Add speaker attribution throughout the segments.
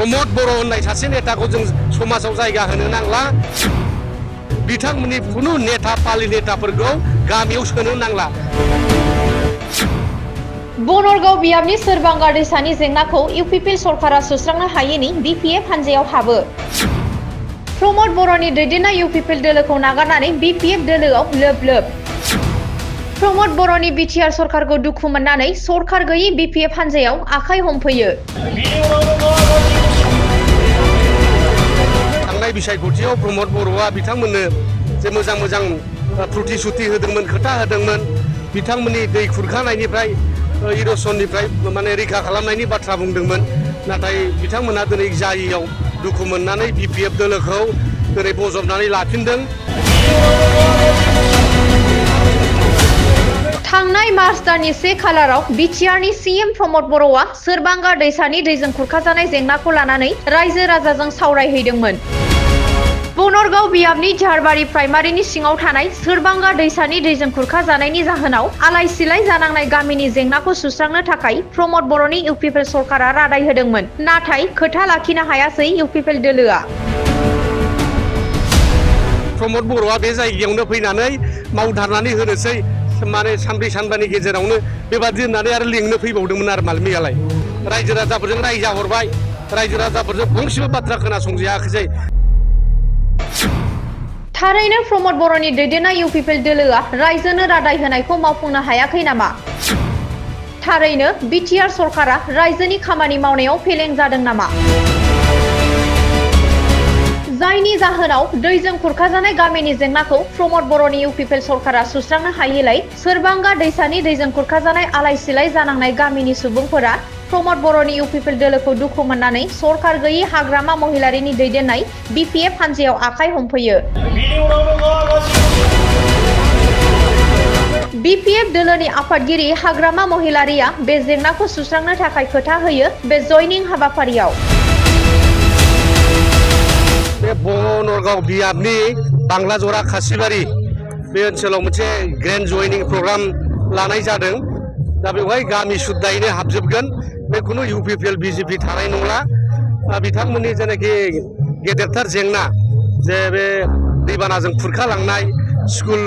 Speaker 1: प्रमद बर' होननाय सासे नेताखौ जों समाजाव जायगा होनो नांला बिथांमोननि खुनु नेता पालि नेताफोरखौ गामियाव सोनो नांला
Speaker 2: बनरगाव बियाबनि सोरबांगा दैसानि जेंनाखौ इउपिपिएल सरकारा सुस्रांनो हायैनि बिपिएफ हानजायाव हाबो प्रमद बर'नि दैदेननाय इउपिपिएल दोलोखौ नागारनानै बिपिएफ दोलोआव लोब लोब प्रमद बर'नि बिटिआर सरकारखौ दुखु मोननानै सरकार गैयै बिपिएफ हानजायाव आखाइ हमफैयो
Speaker 1: थांनाय बिसायख'थियाव प्रमद बर'आ बिथांमोननो जे मोजां मोजां प्रतिश्रुति होदोंमोन खोथा होदोंमोन बिथांमोननि दै खुरखानायनिफ्राय इर'सननिफ्राय माने रैखा खालामनायनि बाथ्रा बुंदोंमोन नाथाय बिथांमोना दिनै जायियाव दुखु मोननानै बिपिएफ दोलोखौ दिनै बजबनानै लाफिनदों
Speaker 2: थांनाय मार्च दाननि 1 खालाराव बिटिआरनि सीएम प्रमद बर'आ सोरबांगा दैसानि दैजों खुरखाजानाय जेंनाखौ लानानै रायजो राजाजों सावरायहैदोंमोन बनरगाव बियाबनि झारबारि प्राइमारिनि सिङाव थानाय सोरबांगा दैसानि दैजों खुरखाजानायनि जाहोनाव आलाय सिलाय जानांनाय गामिनि जेंनाखौ सुस्रांनो थाखाय प्रमद बर'नि इउपिपिएल सरकारा रादाय होदोंमोन नाथाय खोथा लाखिनो हायासै इउपिपिएल दोलोआ
Speaker 1: प्रमद बर'आ बे जायगायावनो फैनानै मावधारनानै होनोसै माने सानब्रै सानबानि गेजेरावनो बेबादि होननानै आरो लिंनो फैबावदोंमोन आरो मालमियालाय रायजो राजाफोरजों रायजा हरबाय रायजो राजाफोरजों फंसेबो बाथ्रा खोनासंजायाखै
Speaker 2: थारैनो प्रमद बर'नि दैदेननाय इउपिपिएल दोलोआ रायजोनो रादाय होनायखौ मावफुंनो हायाखै नामा थारैनो बिटिआर सरकारा रायजोनि खामानि मावनायाव फेलें जादों नामा जायनि जाहोनाव दैजों खुरखाजानाय गामिनि जेंनाखौ प्रमद बर'नि इउपिपिएल सरकारा सुस्रांनो हायैलाय सोरबांगा दैसानि दैजों खुरखाजानाय आलाय सिलाय जानांनाय गामिनि सुबुंफोरा प्रमद बर'नि इउपिपिएल दोलोखौ दुखु मोननानै सरकार गैयै हाग्रामा महिलारिनि दैदेननाय बिपिएफ हानजायाव आखाइ हमफैयो बिपिएफ दोलोनि आफादगिरि हाग्रामा महिलारिया बे जेंनाखौ सुस्रांनो थाखाय खोथा होयो बे जयनिं हाबाफारियाव
Speaker 1: बे बनरगाव बियाबनि बांलाजरा खासिबारि बे ओनसोलाव मोनसे ग्रेन्ड जयनिं प्रग्राम लानाय जादों दा बेवहाय गामि सुद्दायैनो हाबजोबगोन बे खुनु इउपिपिएल बिजेपि थानाय नंला बिथांमोननि जेनाखि गेदेरथार जेंना जे बे दैबानाजों खुरखालांनाय स्कुल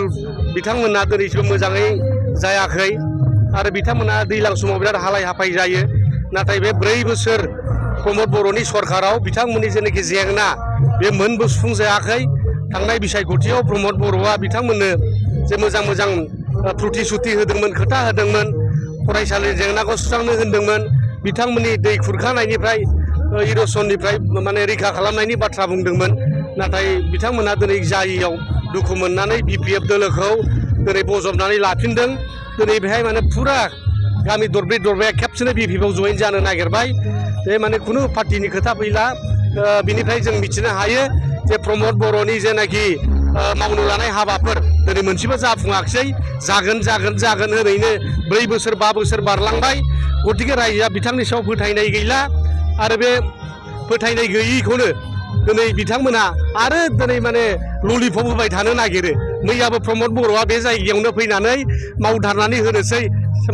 Speaker 1: बिथांमोना दिनैसिम मोजाङै जायाखै आरो बिथांमोना दैज्लां समाव बिराद हालाय हाफाय जायो नाथाय बे 4 बोसोर प्रमद बर'नि सरकाराव बिथांमोननि जेनाखि जेंना बे मोनबो सुफुंजायाखै थांनाय बिसायख'थियाव प्रमद बर'आ बिथांमोननो जे मोजां मोजां प्रतिश्रुति होदोंमोन खोथा होदोंमोन फरायसालि जेंनाखौ सुस्रांनो होनदोंमोन बिथांमोननि दै खुरखानायनिफ्राय इर'सननिफ्राय माने रैखा खालामनायनि बाथ्रा बुंदोंमोन नाथाय बिथांमोना दिनै जायियाव दुखु मोननानै बिपिएफ दोलोखौ दिनै बजबनानै लाफिनदों दिनै बेहाय माने फुरा गामि दरब्रै दरबाया खेबसेनो बिपिएफआव जयेन जानो नागिरबाय बे माने खुनु पार्टिनि खोथा फैला बिनिफ्राय जों मिथिनो हायो जे प्रमद बर'नि जेनाखि मावनो लानाय हाबाफोर दिनै मोनसेबो जाफुङाखिसै जागोन जागोन जागोन ओरैनो 4 बोसोर 5 बोसोर बारलांबाय गतिके रायजोआ बिथांनि सायाव फोथायनाय गैला आरो बे फोथायनाय गैयैखौनो दिनै बिथांमोना आरो दिनै माने ललिपप होबाय थानो नागिरो मैयाबो प्रमद बर'आ बे जायगायावनो फैनानै मावधारनानै होनोसै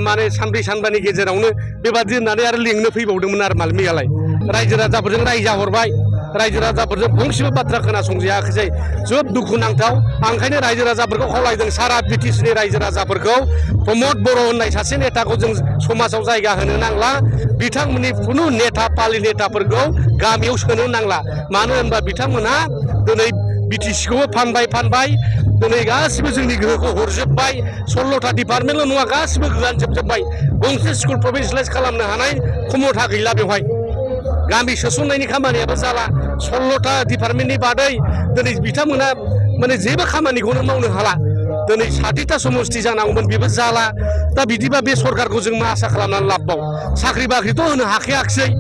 Speaker 1: माने सानब्रै सानबानि गेजेरावनो बेबादि होननानै आरो लिंनो फैबावदोंमोन आरो मालमियालाय रायजो राजाफोरजों रायजा हरबाय रायजो राजाफोरजों फंसेबो बाथ्रा खोनासंजायाखै जोबोद दुखुनांथाव आं ओंखायनो रायजो राजाफोरखौ खावलायदों सारा बिटिसिनि रायजो राजाफोरखौ प्रमद बर' होननाय सासे नेताखौ जों समाजाव जायगा होनो नांला बिथांमोननि खुनु नेता पालि नेताफोरखौ गामियाव सोनो नांला मानो होनबा बिथांमोनहा दिनै बिटिसिखौबो फानबाय दिनै गासिबो जोंनि गोहोखौ हरजोबबाय 16टा डिपार्टमेन्टल' नङा गासिबो गोहोआनो जोबजोबबाय गंसे स्कुल प्रभिन्सियेलाइज खालामनो हानाय क्षमता गैला बेवहाय गामि सोसननायनि खामानियाबो जाला 16टा डिपार्टमेन्टनि बादै दिनै बिथांमोना माने जेबो खामानिखौनो मावनो हाला दिनै 60टा समस्ति जानांगौमोन बेबो जाला दा बिदिबा बे सरकारखौ जों मा आसा खालामनानै लाबबाव साख्रि बाख्रिथ' होनो हाखायाखिसै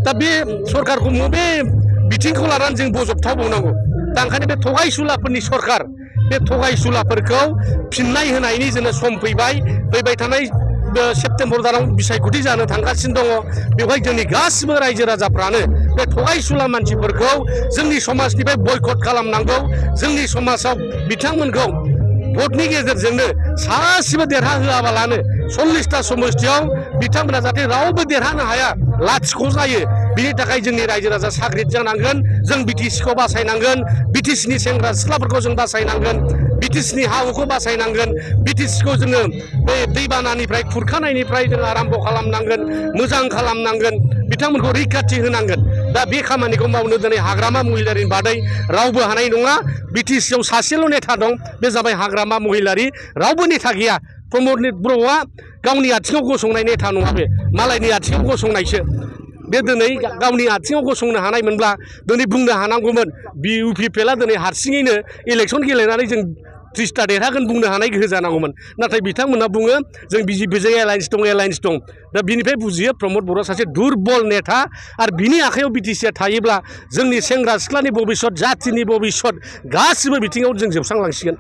Speaker 1: दा बे सरकारखौ बबे बिथिंखौ लानानै जों बजबथावबावनांगौ दा ओंखायनो बे थगायसुलाफोरनि सरकार बे थगायसुलाफोरखौ फिननाय होनायनि जोंनो सम फैबाय थानाय सेप्तेम्बर दानाव बिसायख'थि जानो थांगासिनो दङ बेवहाय जोंनि गासिबो रायजो राजाफ्रानो बे थगायसुला मानसिफोरखौ जोंनि समाजनिफ्राय बयकट खालामनांगौ जोंनि समाजाव बिथांमोनखौ भटनि गेजेरजोंनो सासेबो देरहा होआबालानो 40टा समस्तियाव बिथांमोना जाहाथे रावबो देरहानो हाया लाथिख' जायो बिनि थाखाय जोंनि रायजो राजा साग्रिद जानांगोन जों बिटिसिखौ बासायनांगोन बिटिसिनि सेंग्रा सिख्लाफोरखौ जों बासायनांगोन बिटिसिनि हा हुखौ बासायनांगोन बिटिसिखौ जोङो बे दैबानानिफ्राय खुरखानायनिफ्राय जों आराम्भ खालामनांगोन मोजां खालामनांगोन बिथांमोनखौ रैखाथि होनांगोन दा बे खामानिखौ मावनो दिनै हाग्रामा महिलारिनि बादै रावबो हानाय नङा बिटिसिआव सासेल' नेता दं बे जाबाय हाग्रामा महिलारि रावबो नेता गैया प्रमद बर'आ गावनि आथिङाव गसंनाय नेता नङा बे मालायनि आथिङाव गसंनायसो बे दिनै गावनि आथिङाव गसंनो हानायमोनब्ला दिनै बुंनो हानांगौमोन UPPLआ दिनै हारसिङैनो इलेक्सन गेलेनानै जों 30टा देरहागोन बुंनो हानाय गोहो जानांगौमोन नाथाय बिथांमोना बुङो जों बिजेपिजों एलायन्स दं दा बिनिफ्राय बुजियो प्रमद बर'आ सासे दुरबल नेता आरो बिनि आखायाव बिटिसिआ थायोब्ला जोंनि सेंग्रा सिख्लानि भबिष्यत जाथिनि भबिष्यत गासिबो बिथिङाव जों जोबस्रांलांसिगोन